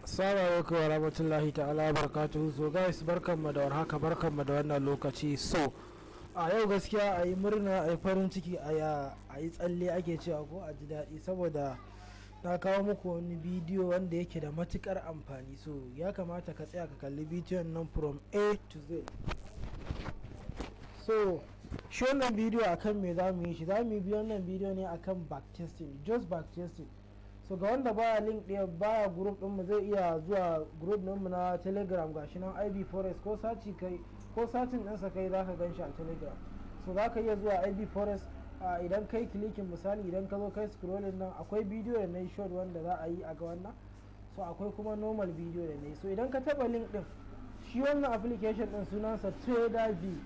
Assalamu alaikum wa rahmatullahi ta'ala wa barakatuhu. So guys, barkanmu da warhaka, barkanmu da wannan lokaci. So a yau gaskiya a yi murna, a yi farin ciki, a yi tsalle ake cewa ko a ji daɗi, saboda na kawo muku wani bidiyo wanda yake da matukar amfani. So ya kamata ka tsaya ka kalli bidiyon nan from A to Z. So shi wannan bidiyo akan me za mu yi shi? Za mu yi wannan bidiyo ne akan backtesting, just backtesting. So ga wanda baya link ɗaya, baya group ɗin mu, zai iya zuwa group ɗin mu na Telegram. Gashi nan IB Forex, ko search kai ko searching ɗinsa kai, zaka gan shi a Telegram. So zaka iya zuwa IB Forex. Idan kai clicking, misali idan ka zo kai scrolling nan, akwai bidiyo da na yi short wanda za a yi a ga wannan. So akwai kuma normal bidiyo da na yi. So idan ka taba link ɗin shi, wannan application ɗin sunansa Trader View.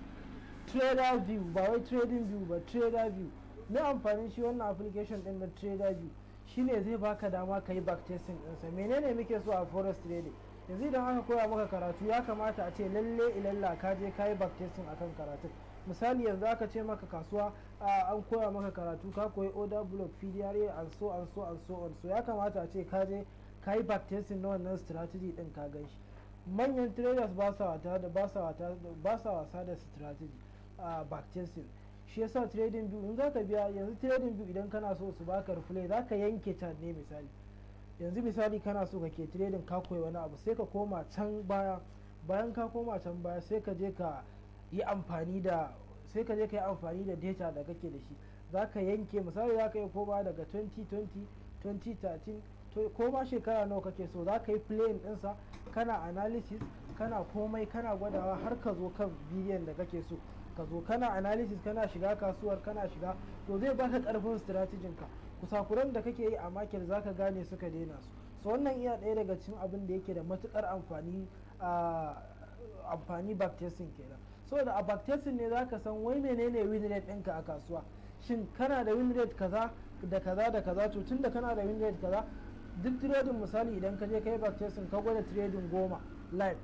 Trader View, ba wai Trading View ba, Trader View. Me amfanin shi wannan application ɗin na Trader View? Shine zai baka dama ka yi backtesting ɗinsa. Menene muke so a forex trading? Yanzu idan aka koya maka karatu, ya kamata a ce lalle ilalla ka je ka yi backtesting akan karatun. Misali, yanzu aka ce maka kasuwa, an koya maka karatu, ka koyi order block, PDRA and so and so and so on. So ya kamata a ce ka je ka yi backtesting na wannan strategy din, ka gan shi. Manyan traders ba sa wasa da strategy backtesting. Shi yasa Trading View, in zaka biya yanzu Trading View, idan kana so su baka replay, zaka yanke chart ne. Misali yanzu, misali kana so kake trading, ka koyi wani abu, sai ka koma can baya. Bayan ka koma can baya, sai ka je ka yi amfani da data da kake da shi. Zaka yanke, misali zaka yi koma daga 2020, 2013, ko ma shekara nawa kake so, zaka yi playing ɗinsa, kana analysis, kana komai, kana gwadawa har ka zo kan bidiyon da kake so. Ka zo kana analysis, kana shiga kasuwar, kana shiga, to zai baka karfin strategy ka. Kusakuran da kake yi a market zaka gane suka daina su. So wannan iya ɗaya daga cikin abin da yake da matukar amfani a amfani backtesting kenan. So da a backtesting ne zaka san wai menene win rate ɗinka a kasuwa. Shin kana da win rate kaza da kaza da kaza? To tunda kana da win rate kaza, duk trading, misali idan ka je kai backtesting, ka gwada trading 10 live,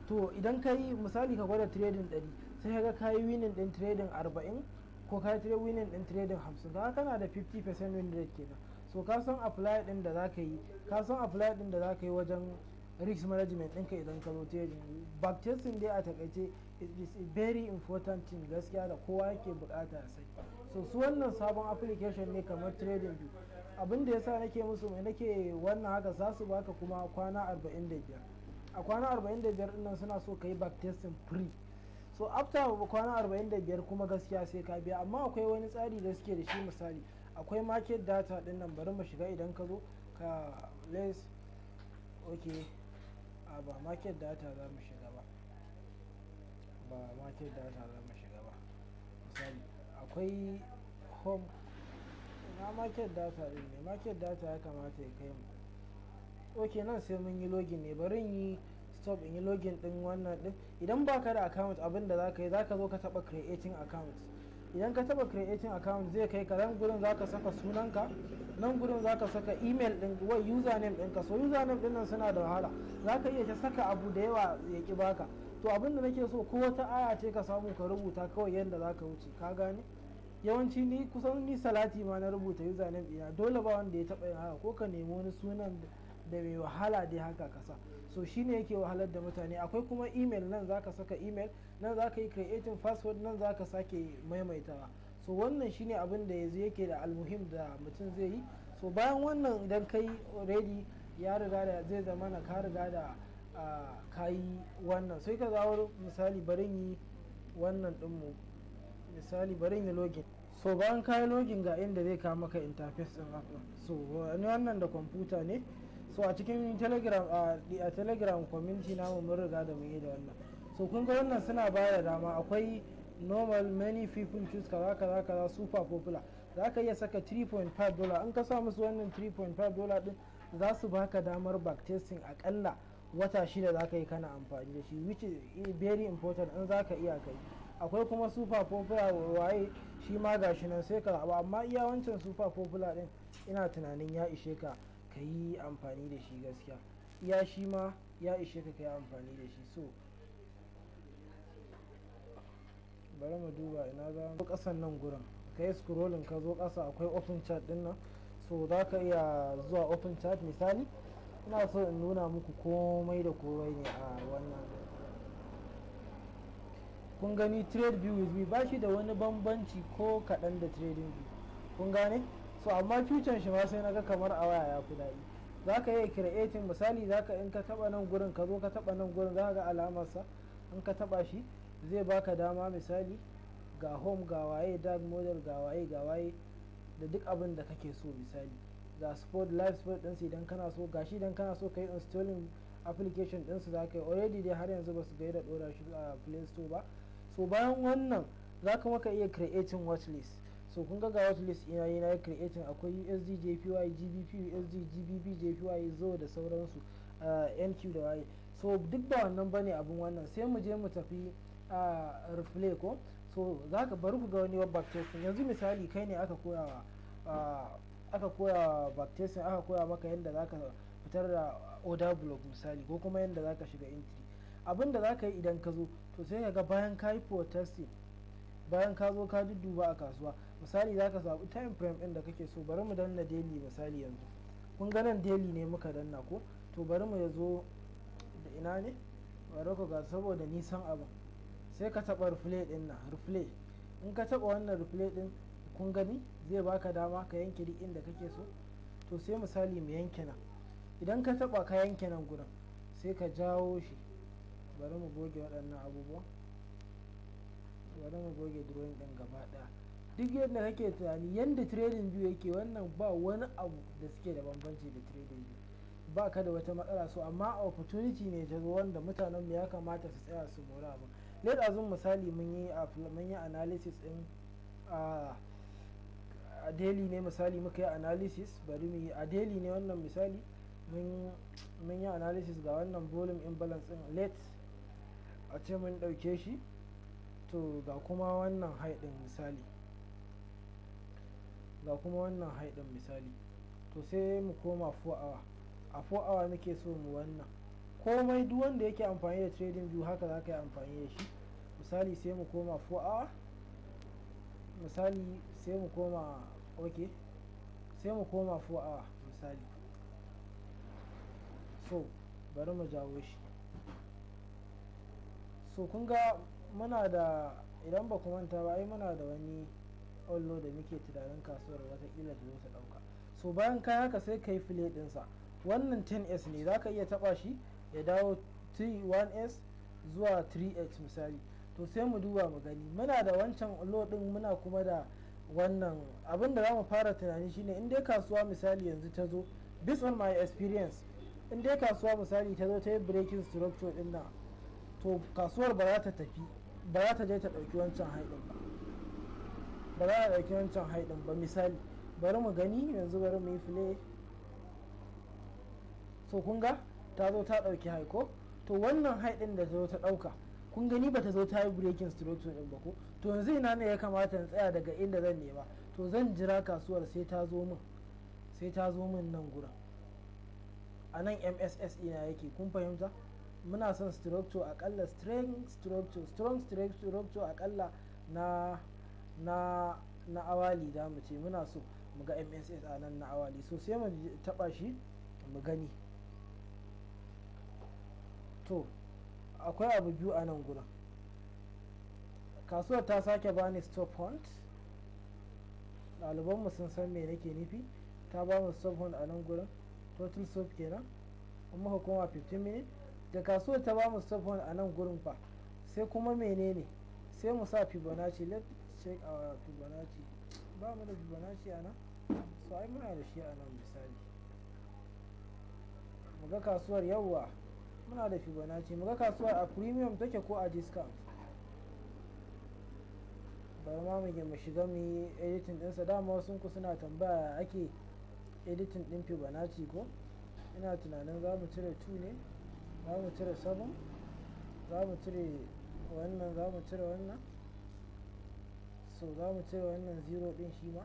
to idan ka yi, misali ka gwada trading 100, sai ka ga ka yi winning din trading 40 ko ka yi winning din trading 50, ka kana da 50% win rate kenan. So ka san apply din da zaka yi, ka san apply din da zaka yi wajen risk management ɗinka idan ka zo trading. Backtesting dai a takaice, it is a very important thing gaskiya da kowa yake bukata ya sani. So su wannan sabon application ne kamar Trading View. Abin da yasa nake musu mai nake wannan haka, za su baka kuma kwana 45. A kwana 45 din nan suna so ka yi backtesting free. So after kwana 45 kuma gaskiya sai ka biya. Amma akwai wani tsari da suke da shi. Misali akwai market data din nan, bari mu shiga. Idan ka zo ka les, okay, a ba market data za mu shiga ba, ba market data za mu shiga ba. Misali akwai home na market data din ne, market data ya kamata ya kai mu. Ok, nan sai mun yi login ne. Bari yi stop in yi login din wannan din. Idan baka da account, abin da zaka yi, zaka zo ka taba creating account. Idan ka taba creating account, zai kai ka nan gurin. Zaka saka sunanka nan gurin, zaka saka email din, wai username ɗinka. So username din nan suna da wahala, zaka iya ta saka abu da yawa ya ki baka. To abin da nake so, ko wata aya ce ka samu ka rubuta kawai yanda zaka wuce, ka gane? Yawanci ni kusan ni salati ma na rubuta username ɗina, dole ba wanda ya taɓa yin haka. Ko ka nemi wani sunan da mai wahala dai haka kasa. So shine yake wahalar da mutane. Akwai kuma email nan, zaka saka email nan, zaka yi creating password nan, zaka sake maimaitawa. So wannan shine abin da yanzu yake da almuhim da mutum zai yi. So bayan wannan, idan kai ready, ya riga da zai zama na ka riga da ka yi wannan, sai ka zawo. Misali barin yi wannan dinmu, misali barin yi login. So bayan ka yi login, ga inda zai kawo maka interface din app. So wannan da kwamfuta ne. So a cikin Telegram, a Telegram community namu, mun riga da mun yi da wannan. So kun ga wannan suna bayar da dama. Akwai normal, many people choose, kaza kaza kaza, super popular. Za ka iya saka $3.5. In ka sa musu wannan $3.5 din, za su baka damar backtesting akalla wata 6 za ka yi kana amfani da shi, which is very important in za ka iya kai. Akwai kuma super popular waye, shi ma gashi nan, sai ka zaɓa. Amma iya wancan super popular din ina tunanin ya ishe ka ka yi amfani da shi gaskiya. Iya shi ma ya ishe ka ka yi amfani da shi. So bari mu duba ina za mu kasan nan gurin. Ka yi scrolling, ka zo kasa, akwai open chat din nan. So za ka iya zuwa open chat. Misali Ina so in nuna muku komai da komai ne a wannan. Kun gani, Trade View with me ba shi da wani bambanci ko kaɗan da Trading View, kun gane? So amma feature shi ma sai naga kamar a waya ya fi daɗi. Za ka iya creating, misali, za ka in ka taɓa nan gurin, ka zo ka taɓa nan gurin, za ka ga alamarsa. In ka taɓa shi, zai baka dama, misali, ga home, ga waye, dark model, ga waye, ga waye, da duk abin da kake so. Misali, ga spot, live spot ɗinsu idan kana so, gashi idan kana so ka yi installing application ɗinsu za ka yi. Already dai har yanzu ba su gaida ɗora shi a Play Store ba. So bayan wannan, za kuma ka iya creating watchlist. So kun ga watchlist ina yi, na yi creating, akwai USD JPY, GBP USD, GBP JPY, zo da sauransu, NQ da waye. So duk ba wannan bane abun wannan. Sai mu je mu tafi replay ko. So za ka bari ku ga wani backtesting. Yanzu misali, kai ne aka koya backtesting, aka koya maka yadda za ka fitar da order block, misali, ko kuma yadda za ka shiga entry. Abin da za ka yi idan ka zo, to sai ka ga bayan ka yi testing, bayan ka zo ka dudduba a kasuwa, misali, za ka zaɓi time frame ɗin da kake so. Bari mu danna daily, misali. Yanzu kun ga nan daily ne muka danna ko? To bari mu zo da ina ne, bari ku ga saboda nisan abin. Sai ka taɓa replay ɗin nan, replay. In ka taɓa wannan replay ɗin, kun gani, zai baka dama ka yanke duk inda kake so. To sai misali mu yanke nan. Idan ka taɓa ka yanke nan gurin, sai ka jawo shi. Bari mu goge waɗannan abubuwan, bari mu goge drawing ɗin gaba ɗaya. Duk yadda kake tunani yadda Trading View yake, wannan ba wani abu da suke da bambanci da Trading View, ba ka da wata matsala. So amma opportunity ne ta zo wanda mutanen mu ya kamata su tsaya su mora abin. Let assume, misali, mun yi analysis din a daily ne, misali muka yi analysis. Bari mu yi a daily ne wannan. Misali, mun yi analysis ga wannan volume imbalance din, let a ce mun dauke shi. To ga kuma wannan high din, misali, ga kuma wannan high din, misali. To sai mu koma 4 hour. A 4 hour muke so mu wannan. Komai, duk wanda yake amfani da Trading View, haka za ka yi amfani da shi. Misali, sai mu koma 4 hour, misali, sai mu koma, ok, sai mu koma 4 hour, misali. So bari mu jawo shi. So kun ga muna da, idan ba ku manta ba, ai muna da wani allo da muke tunanin kasuwar watakila ta zo ta dauka. So bayan ka haka, sai ka yi play dinsa. Wannan 10s ne, za ka iya taba shi ya dawo 1s zuwa 3x, misali. To sai mu duba mu gani, muna da wancan low din, muna kuma da wannan. Abin da za mu fara tunani shine, in dai kasuwa, misali, yanzu ta zo, based on my experience, in dai kasuwa, misali, ta zo ta yi breaking structure din nan, to kasuwar ba za ta tafi ba, za ta je ta dauki wancan high din ba, ba za ta dauki wancan high din ba. Misali, bari mu gani yanzu, bari mu yi play. So kun ga ta zo ta dauki high ko? To wannan high din da ta zo ta dauka, kun gani, ba ta zo ta yi breaking structure din ba ko? To yanzu ina ne ya kamata in tsaya daga inda zan nema? To zan jira kasuwar sai ta zo min nan gurin, a nan MSS ina yake. Kun fahimta? Muna son structure akalla strong structure, strong structure akalla na hourly. Za mu ce muna so mu ga MSS a nan na hourly. So sai mu taba shi mu gani. To akwai abu biyu a nan gurin. Kasuwar ta sake bani stop hunt. Ɗalibanmu sun san me nake nufi. Ta ba mu stop hunt a nan gurin, total stop kenan. In muka koma 15 minutes, da kasuwar ta ba mu stop hunt a nan gurin fa, sai kuma menene? Sai mu sa Fibonacci. Let's check our Fibonacci. Ba mu da Fibonacci a nan? So ai muna da shi a nan. Misali, mu ga kasuwar. Yawwa, muna da Fibonacci. Mu ga kasuwar a premium take ko a discount. Bari ma mu shiga mu yi editing ɗinsa. Dama wasu ku suna tambaya ake editing ɗin Fibonacci ko? Ina tunanin za mu cire 2 ne, za mu cire 7, za mu cire wannan, za mu cire wannan. So za mu cire wannan 0 ɗin shi ma.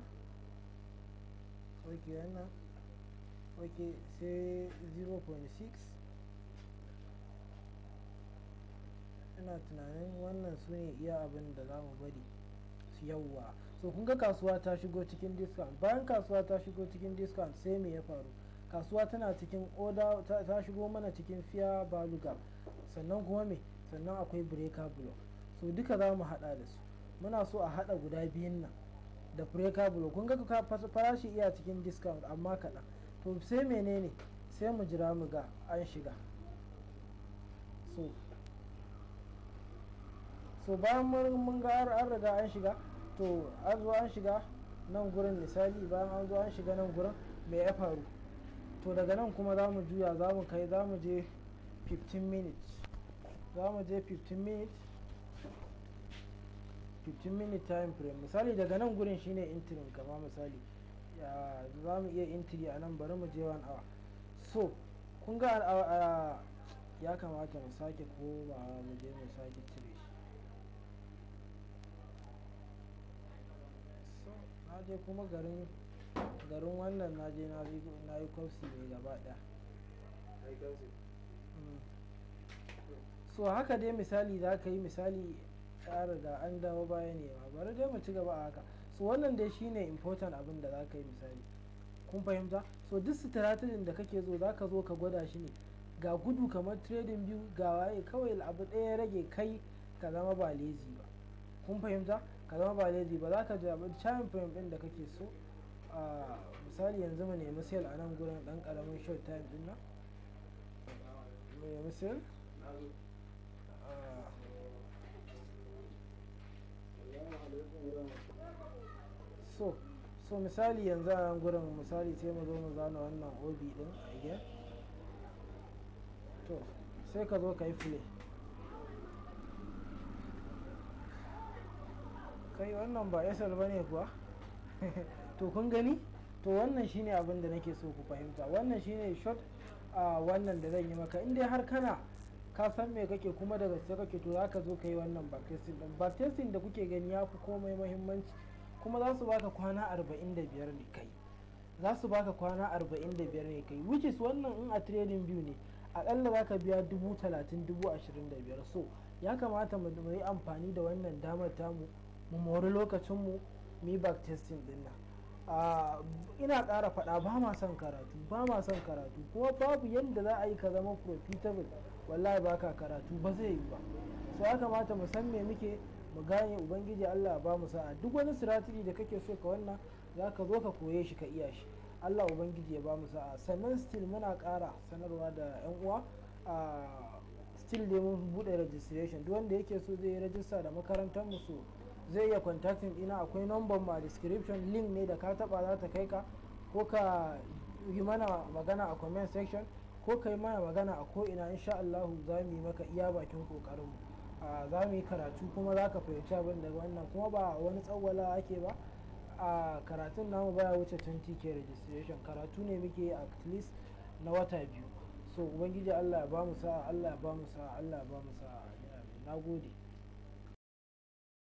Ok, wannan, ok, sai 0.6. Ina tunanin wannan su ne iya abin da za mu bari su. Yawwa. So kun ga kasuwa ta shigo cikin discount. Bayan kasuwa ta shigo cikin discount, sai me ya faru? Kasuwa tana cikin order, ta shigo mana cikin fair value gap, sannan kuma me? Sannan akwai breaker block. So duka za mu hada da su. Muna so a hada guda biyun nan da breaker block. Kun ga farashi iya cikin discount amma kaɗan. To sai menene? Sai mu jira mu ga an shiga. So bayan mun ga an riga an shiga, to an zo an shiga nan gurin. Misali, bayan an zo an shiga nan gurin, me ya faru? To daga nan kuma za mu juya, za mu kai, za mu je 15 minutes, za mu je 15 minutes, 15 minute time frame. Misali, daga nan gurin shine entry. Kama misali, za mu iya entry a nan. Bari mu je 1 hour. So kun ga ya kamata mu sake komawa, mu je mu sake cire shi. So na je kuma garin wannan, na je na yi kwafsi mai gaba daya. So haka dai, misali za ka yi, misali ya riga an dawo baya ne ma. Bari dai mu ci gaba a haka. So wannan dai shine important abin da za ka yi. Misali, kun fahimta? So duk strategy da kake zo, za ka zo ka gwada shi ne. Ga gudu kamar trading biyu ga waye, kawai abu ɗaya ya rage kai ka zama ba lazy ba. Kun fahimta? Ka zama ba lazy ba, za ka zaɓi time frame ɗin da kake so. Misali, yanzu mu nemi sell a nan gurin, ɗan ƙaramin short time ɗin nan, mu nemi sell. So misali yanzu a nan gurin, misali sai mu zo mu zana wannan OB din again. To sai ka zo ka yi play. Kai, wannan ba SL ba ne kuwa? To kun gani? To wannan shine abin da nake so ku fahimta. Wannan shine short a wannan da zan yi maka. In dai har kana ka san me kake kuma da gaske kake, to zaka zo ka yi wannan backtesting din. Backtesting da kuke gani ya fi komai muhimmanci, kuma za su baka kwana 45 ne kai, za su baka kwana 45 ne kai, which is wannan in a trading view ne, akalla za ka biya 30,000, 25,000. So ya kamata mu yi amfani da wannan damar tamu, mu mori lokacinmu, mu yi backtesting din nan. Ina ƙara faɗa, ba ma son karatu, ba ma son karatu, kuma babu yadda za a yi ka zama profitable, wallahi, baka karatu, ba zai yi ba. So ya kamata mu san me muke, mu gane. Ubangiji Allah ba mu sa'a. Duk wani strategy da kake so ka wannan, za ka zo ka koye shi, ka iya shi. Allah Ubangiji ya ba mu sa'a. Sannan still muna ƙara sanarwa da yan uwa, still dai mun buɗe registration. Duk wanda yake so zai yi rajista da makarantar mu, so zai iya contacting ɗina. Akwai number mu a description, link ne da ka taba za ta kai ka, ko ka yi mana magana a comment section, ko ka yi mana magana a ko ina. Insha Allah za mu yi maka iya bakin kokarin mu, za mu yi karatu kuma za ka fahimci abin da wannan. Kuma ba wani tsawwala ake ba a karatun namu, baya wuce 20K registration. Karatu ne muke at least na wata 2. So Ubangiji Allah ya ba mu sa'a, Allah ya ba mu sa'a, Allah ya ba mu sa'a. Na gode.